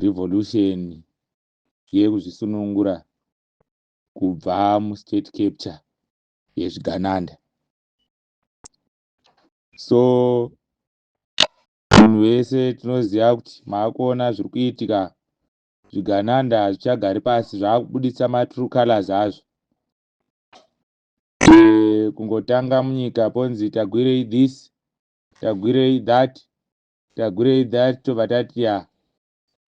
Revolution yekuzvisunungura kubva mustate capture yezvigananda. So munhu wese, tinoziva kuti maakuona zviri kuitika. Zvigananda hazvichagari pasi, zvaakubuditsa matrue colors azvo. Kungotanga munyika ponzi Tagwirei this, Tagwirei that, Tagwirei that, tobva tati ya,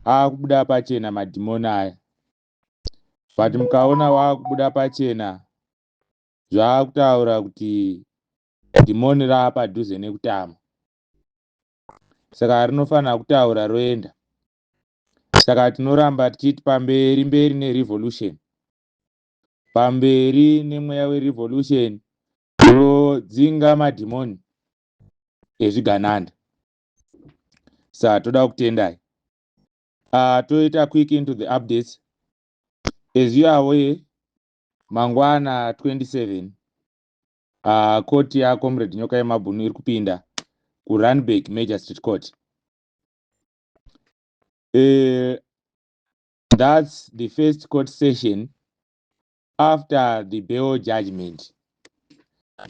aakubuda pachena madhimoni aya. But mukaona waakubuda pachena, zvaakutaura kuti dhimoni raapadhuze nekutama, saka rinofanira kutaura roenda. Saka tinoramba tichiti pamberi mberi nerevolution, pamberi nemweya werevolution unodzinga madhimoni ezvigananda. Saka toda kutendai. Toita quick into the updates. As you are aware, mangwana 27, court yaComrade Nyoka Yemabhunu iri kupinda kuRandburg Magistrate Court. That's the first court session after the bail judgment.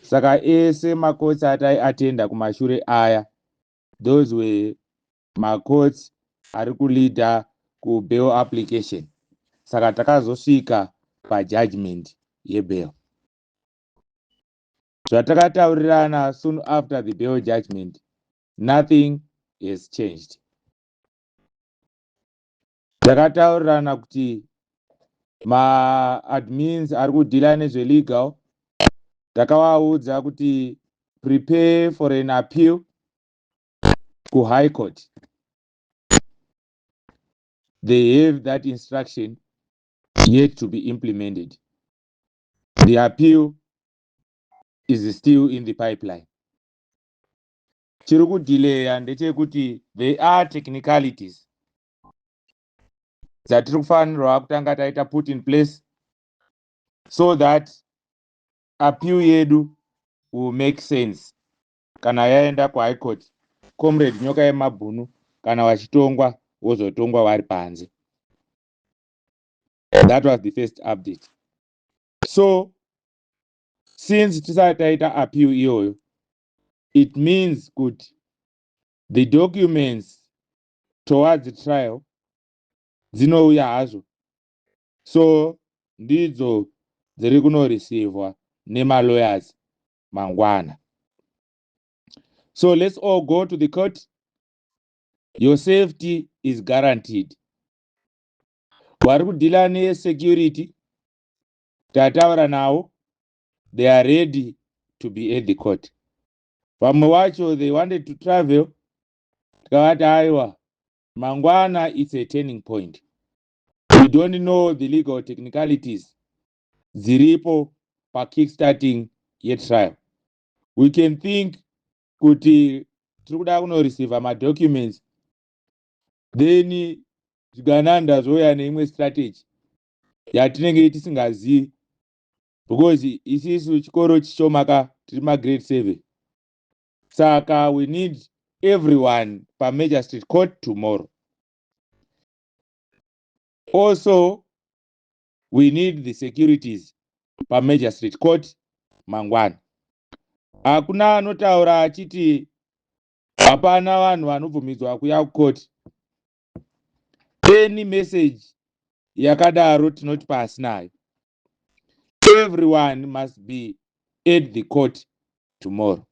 Saka ese macourts ataiatenda kumashure aya, those were macourts ari kuleada kubail application. Saka takazosvika pajudgment yebail. Zvatakataurirana soon after the bail judgment, nothing has changed. Takataurirana kuti maadmins ari kudeala nezvelegal, takavaudza kuti prepare for an appeal kuHigh Court. They have that instruction yet to be implemented. The appeal is still in the pipeline. Chiri kudhileya ndechekuti there are technicalities dzatiri kufanirwa kutanga taita put in place so that appeal yedu will make sense kana yaenda kuHigh Court. Comrade Nyoka Yemabhunu kana vachitongwa, vozotongwa vari panze. That was the first update. So since tisati taita appeal iyoyo, it means kuti the documents towards the trial dzinouya hazvo, so ndidzo dziri kunoreceivewa nemalawyers mangwana. So let's all go to the court. Your safety is guaranteed. Vari kudeala nesecurity tataura navo, they are ready to be at the court. Vamwe vacho, they wanted to travel, tikavati aiwa, mangwana it's a turning point. We don't know the legal technicalities dziripo pakickstarting yetrial. We can think kuti tiri kuda kunoreceiva madocuments, then zvigananda zvouya neimwe strategy yatinenge tisingazivi, because isisu chikoro chishomaka, tiri magrade 7. Saka we need everyone pamagistrate court tomorrow. Also we need the securities pamagistrate court mangwana. Hakuna anotaura achiti hapana vanhu vanobvumidzwa kuya kukoti. Any message yakadaro tinoti pasi nayo. Everyone must be at the court tomorrow.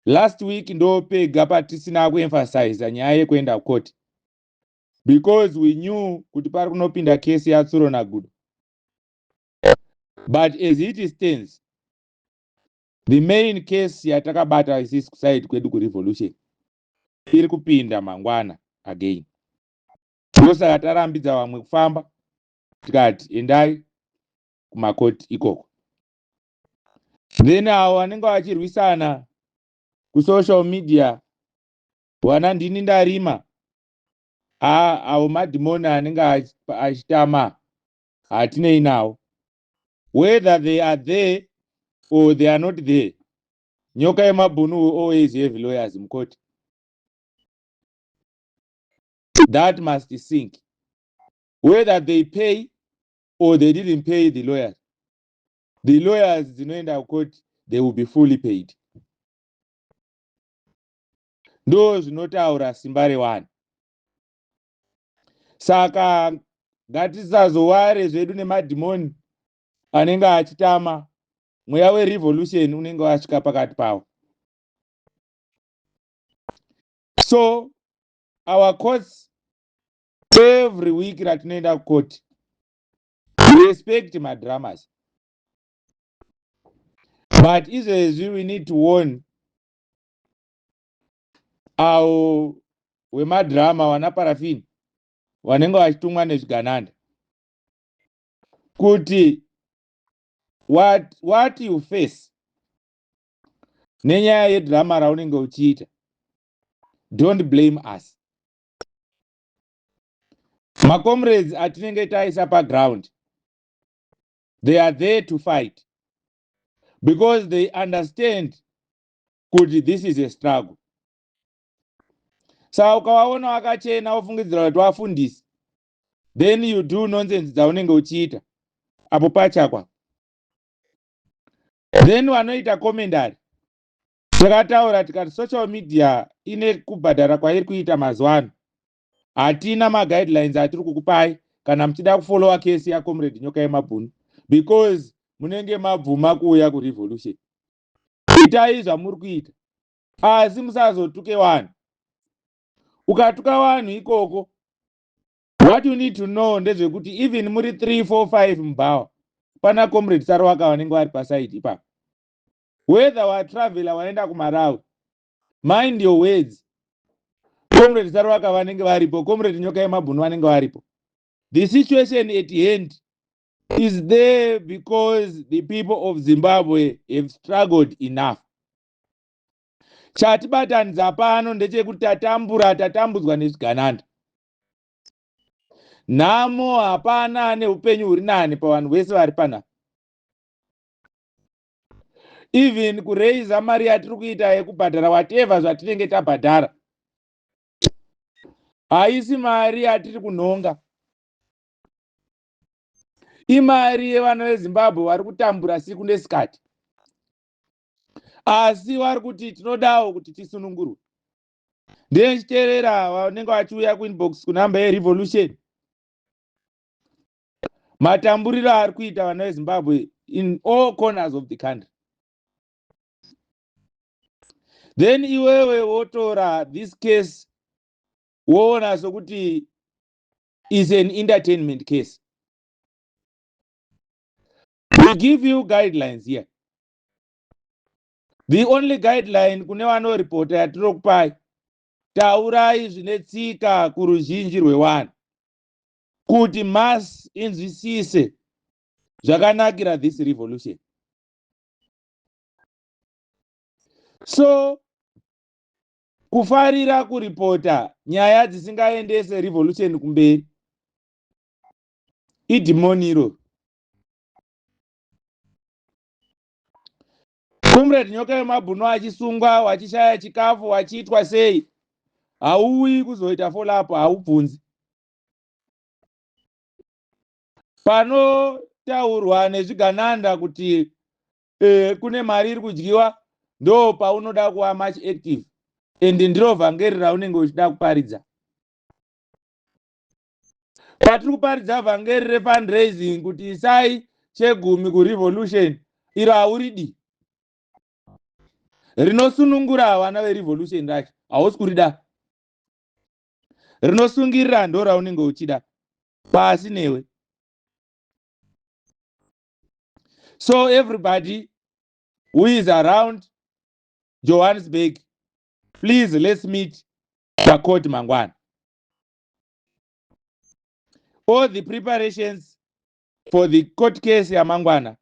Last week ndo pega patisina kuemphasiza nyaya yekuenda kukoti, because we knew kuti pari kunopinda kesi yaTsuro naGudo. But as it stands, the main case yatakabata isisi kuside kwedu kurevolution iri kupinda mangwana again. Ndosaka tarambidza vamwe kufamba, tikati endai kumakoti ikoko. Then avo vanenge vachirwisana kusocial media, wana ndini ndarima, avo madhimoni anenge achitama, hatinei nawo. Whether they are there or they are not there, Nyoka Yemabhunu will always have lawyers mukoti. That must sink whether they pay or they didn't pay the lawyers. The lawyers dzinoenda kucourt, they will be fully paid. Ndo zvinotaura simba revanhu. Saka ngatisazoware zvedu nemadhimoni anenge achitama. Mweya werevolution unenge wasvika pakati pavo. So our courts, every week ratinoenda kucourt, respect madramas, but izvezvi we need to warn avo wemadhirama, vana parafini vanenge vachitumwa nezvigananda, kuti what you face nenyaya yedhirama raunenge uchiita, don't blame us. Macomrades atinenge taisa paground, they are there to fight because they understand kuti this is a struggle. Saka ukavaona wakachena, wofungidzira kuti wafundisi, then you do nonsense dzaunenge uchiita apo pachakwa. Then vanoita commentary. Takataura tikati social media ine kubhadhara kwairi kuita mazuva ano. Hatina maguidelines atiri kukupai kana muchida kufollowa kesi yaComrade Nyoka Yemabhunu, because munenge mabvuma kuuya kurevolution. Itai zvamuri kuita, asi musazotuke vanhu. Ukatuka vanhu ikoko, what you need to know ndezvekuti even muri 3, 4, 5 mubhawa, pana Comrade Saruwaka vanenge vari pasaidi ipapo. Whether watravela waenda kuMarawi, mind your words. Comrade Saruwaka vanenge varipo, Comrade Nyoka Yemabhunu vanenge varipo. The situation at hand is there because the people of Zimbabwe have struggled enough. Chatibatanidza pano ndechekuti tatambura, tatambudzwa nezvigananda. Nhamo, hapana ane upenyu huri nani pavanhu vese vari panapa. Even kureisa mari yatiri kuita yekubhadhara whatever zvatinenge tabhadhara, haisi mari yatiri kunhonga, imari yevana veZimbabwe vari kutambura siku nesikati, asi vari kuti tinodawo kuti tisunungurwe. Ndechiteerera vanenge vachiuya kuinbox kunhamba yerevolution, matamburiro ari kuita vana veZimbabwe in all corners of the country. Then iwewe wotora this case, woona sokuti is an entertainment case. We give you guidelines here. The only guideline kune vanoripota yatinokupai, taurai zvine tsika kuruzhinji rwevanhu kuti mass inzwisise zvakanakira this revolution. So kufarira kuripota nyaya dzisingaendese revolution kumberi idhimoni iroro. Comrade Nyoka Yemabhunu achisungwa, wachishaya chikafu, wachiitwa sei, hauuyi kuzoita follow up, haubvunzi. Panotaurwa nezvigananda kuti kune mari iri kudyiwa, ndo paunoda kuva much active, and ndiro vhangeri raunenge uchida kuparidza. Patiri kuparidza vhangeri refundraising kuti isai chegumi kurevolution, iro hauridi. Rinosunungura vana verevolution racho hausi kurida, rinosungirira ndo raunenge uchida. Pasi newe. So everybody who is around Johannesburg, please, let's meet pacourt mangwana. All the preparations for the court case yamangwana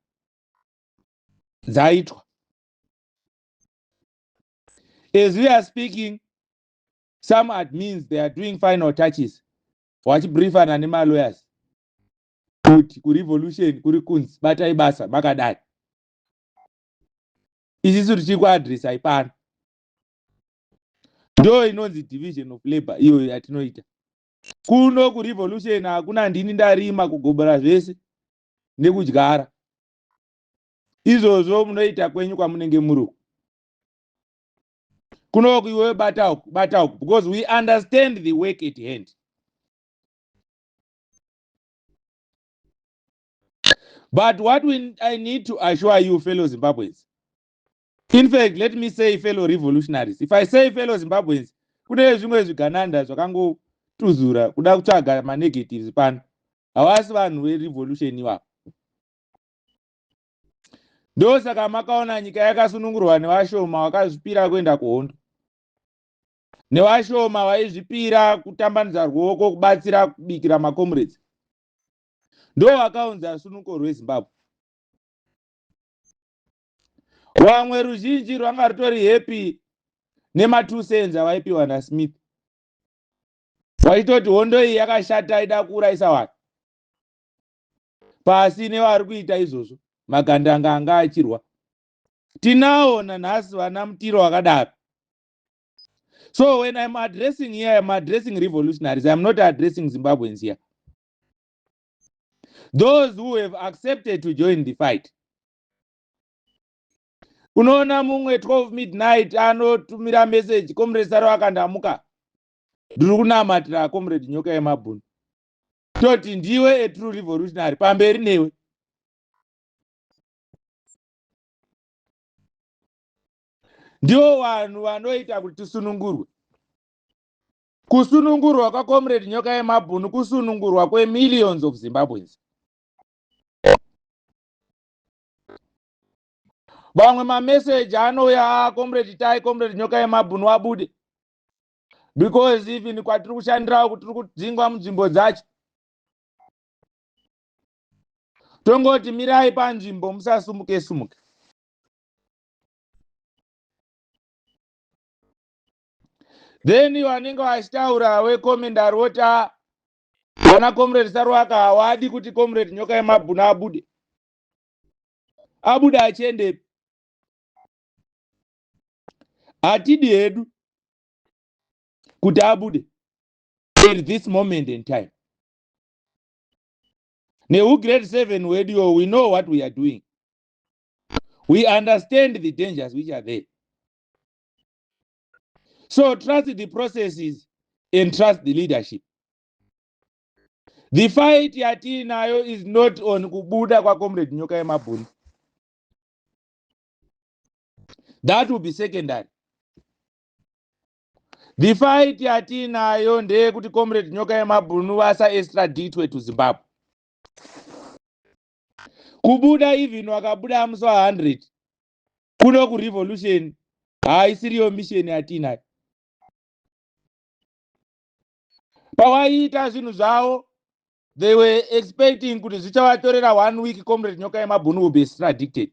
dzaitwa. As we are speaking, some admins, they are doing final touches, vachibriefana nemalawyers kuti kurevolution kuri kunzi batai basa makadai. Isisu tichikuadresai pano. Ndo inonzi division of labor iyoyo yatinoita. Kuno kurevolution hakuna ndini ndarima kugobora zvese nekudyara. Izvozvo munoita kwenyu kwamunenge muri. Kunoku iwe bata uku, bata uku, because we understand the work at hand. But what I need to assure you, fellow Zimbabweans, in fact, let me say fellow revolutionaries. If I say fellow Zimbabweans, kune zvimwe zvigananda zvakangotuzura kuda kutsvaga manegatives pano. Havasi vanhu verevolution ivavo. Ndosaka makaona nyika yakasunungurwa nevashoma vakazvipira kuenda kuhondo, nevashoma vaizvipira kutambanudza ruoko kubatsira kubikira macomrades. Ndo vakaunza sunungo rweZimbabwe. Vamwe ruzhinji rwanga rutori happy nema2 cents avaipiwa naSmith, vachitoti hondo iyi yakashata, ida kuurayisa vanhu. Pasi nevari kuita izvozvo, magandanga anga achirwa. Tinawo nanhasi vana mutiro wakadaro. So when I'm addressing here, I'm addressing revolutionaries. I'm not addressing Zimbabweans here. Those who have accepted to join the fight. Unoona mumwe 12 midnight anotumira message, "Comrade Saro akandamuka, ndiri kunamatira Comrade Nyoka Yemabhunu." Toti ndiwe a true revolutionary, pamberi newe. Ndivo vanhu vanoita kuti tisunungurwe. Kusunungurwa kwaComrade Nyoka Yemabhunu kusunungurwa kwemillions of Zimbabweans. Vamwe mameseji anouya, "Comrade tai Comrade Nyoka Yemabhunu wabude, because even kwatiri kushandirawo kuti tiri kudzingwa munzvimbo dzacho." Tongoti mirai panzvimbo, musasumuke sumuke. Then vanenge vachitaura wecommentary woti, "Vana Comrade Saruwaka hawadi kuti Comrade Nyoka Yemabhunu abude." Abude achiendepi? Hatidi hedu kuti abude at this moment in time. Nehugrade 7 wedu, we know what we are doing. We understand the dangers which are there. So trust the processes and trust the leadership. The fight yatiinayo is not on kubuda kwaComrade Nyoka Yemabhunu. That will be secondary. The fight yatiinayo ndeyekuti Comrade Nyoka Yemabhunu vasa-extraditwe to Zimbabwe. Kubuda, even wakabuda musi wa100, kuno kurevolution haisiriyo mission yatiinayo. Pawaiita zvinhu zvavo, they were expecting kuti zvichavatorera one week, Comrade Nyoka Yemabhunu will be extradicted.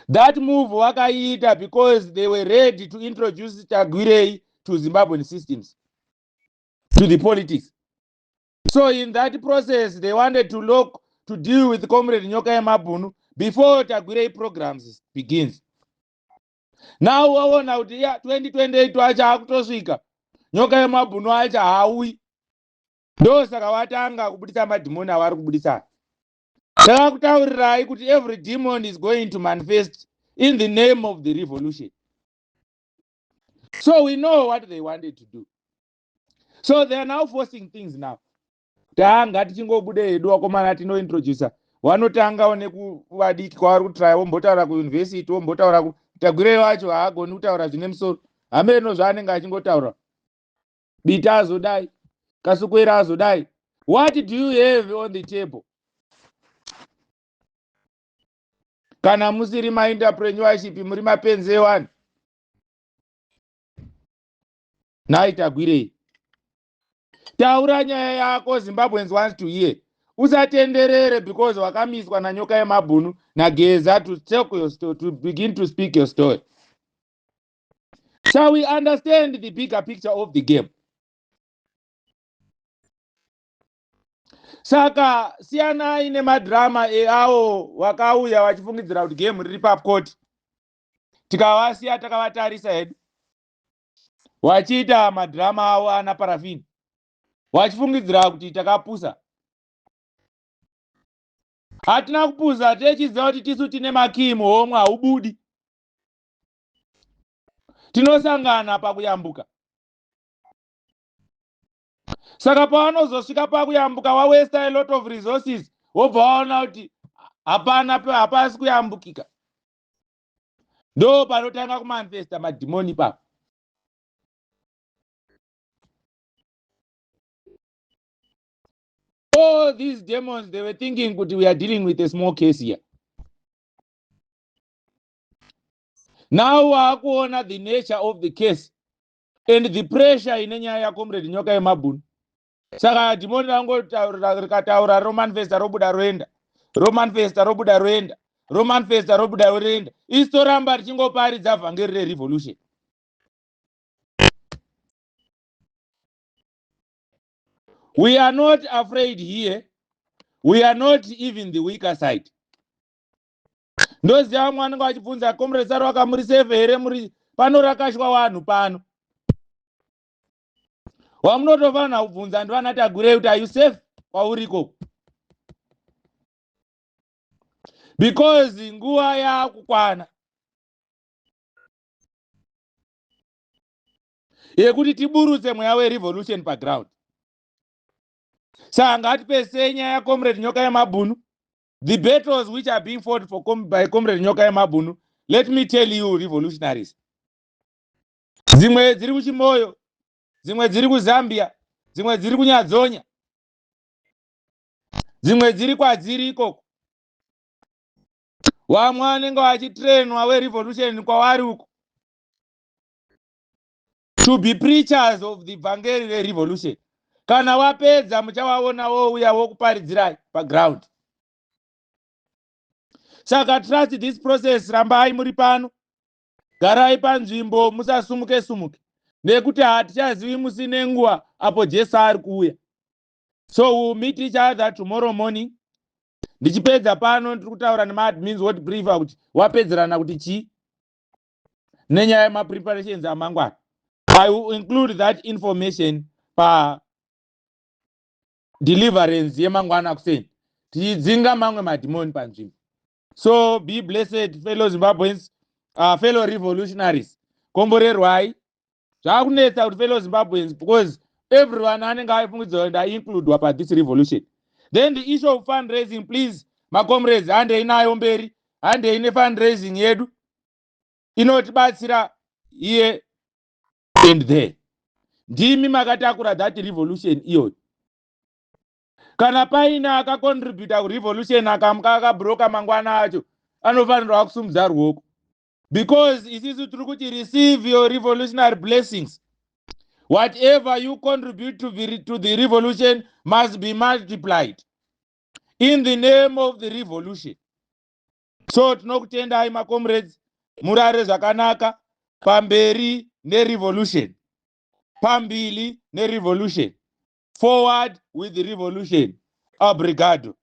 That move vakaiita because they were ready to introduce Tagwirei to Zimbabwean systems, to the politics. So in that process, they wanted to look to deal with Comrade Nyoka Yemabhunu before Tagwirei programs begins. Now waona kuti ya 2028 acho akutosvika, Nyoka Yemabhunu acho haauyi. Ndosaka watanga kubudisa madhimoni avari kubudisa. Takakutaurirai kuti every demon is going to manifest in the name of the revolution. So we know what they wanted to do. So they are now forcing things now. Tanga tichingobude hedu vakomana, tinointroduca. Vanotangawo nekuvadiki kwavari kutraya, vombotaura kuuniversity, vombotaura. Tagwirei wacho haagoni kutaura zvine musoro, hameno zvaanenge achingotaura. Bita azodai, Kasukwera azodai. What do you have on the table? Kana musiri maentrepreneurship, muri mapenzi ewanhu. Nhai Tagwirei, taura nyaya yako. Zimbabweans wants to hear. Usatenderere because wakamiswa naNyoka Yemabhunu naGeza to tell your story, to begin to speak your story. So we understand the bigger picture of the game. Saka siyanai nemadhirama eawo vakauya vachifungidzira kuti game riri papkoti. Tikavasiya takavatarisa hedu vachiita madhirama avo ana parafini. Wachifungidzira kuti takapusa. Hatina kupusa, techiziva kuti tisu tine makii muhomwe, haubudi. Tinosangana pakuyambuka. Saka pavanozosvika pakuyambuka, wawasta a lot of resources, wobva waona kuti hapana, hapasi kuyambukika. Ndo panotanga kumanifesta madhimoni ipapo. All these demons, they were thinking kuti we are dealing with a small case here. Now waakuona the nature of the case and the pressure ine nyaya yaComrade Nyoka Yemabhunu. Saka dhimoni rangotaura, rikataura, romanifesta, robuda, roenda, romanifesta, robuda, roenda, romanifesta, robuda, roenda. Isi toramba richingoparidza vhangeri rerevolution. We are not afraid here. We are not even the weaker side. Ndoziva vamwe vanenge vachibvunza, "Comrade Sarwaka, muri safe here? Muri pano rakashwa vanhu pano." Wamunotofanira kubvunza ndivana Tagurei kuti, "Are you safe kwauri ikoko?" Because nguva yaakukwana yekuti tiburutse mweya werevolution paground. Saka ngatipesei nyaya yaComrade Nyoka Yemabhunu. The battles which are being fought by Comrade Nyoka Yemabhunu, let me tell you revolutionaries, dzimwe dziri kuChimoyo, dzimwe dziri kuZambia, dzimwe dziri kuNyadzonya, dzimwe dziri kwadziri ikoko. Vamwe vanenge vachitrenwa werevolution kwavari uko to be preachers of the vhangeri rerevolution. Kana wapedza, muchavaona wouya wokuparidzirai paground. Saka trust this process. Rambai muri pano, garai panzvimbo, musasumuke sumuke, nekuti hatichazivi musi nenguva apo Jesu ari kuuya. So we'll meet each other tomorrow morning. Ndichipedza pano, ndiri kutaura nemaadmins woti briefer kuti wapedzerana kuti chii nenyaya yemapreparations amangwana. I will include that information pa deliverance yemangwana kuseni, tichidzinga mamwe madhimoni panzvimbo. So be blessed, fellow Zimbabweans, fellow revolutionaries. Komborerwai. Zvaakunetsa kuti fellow Zimbabweans, because everyone anenge aifungidzwa kuti ndaincludwa pathis revolution. Then the issue of fundraising, please, macomrades, handei nayo mberi, handei nefundraising yedu, inotibatsira here and there. Ndimi makatakura that revolution iyoyo. Kana paine akacontributa kurevolution akamuka akabroka mangwana acho, anofanirwa kusumudza ruoko, because isisu tiri kuti receive your revolutionary blessings. Whatever you contribute to the revolution must be multiplied in the name of the revolution. So tinokutendai, macomrades. Murare zvakanaka. Pamberi nerevolution, pambili nerevolution, forward with the revolution. Obrigado.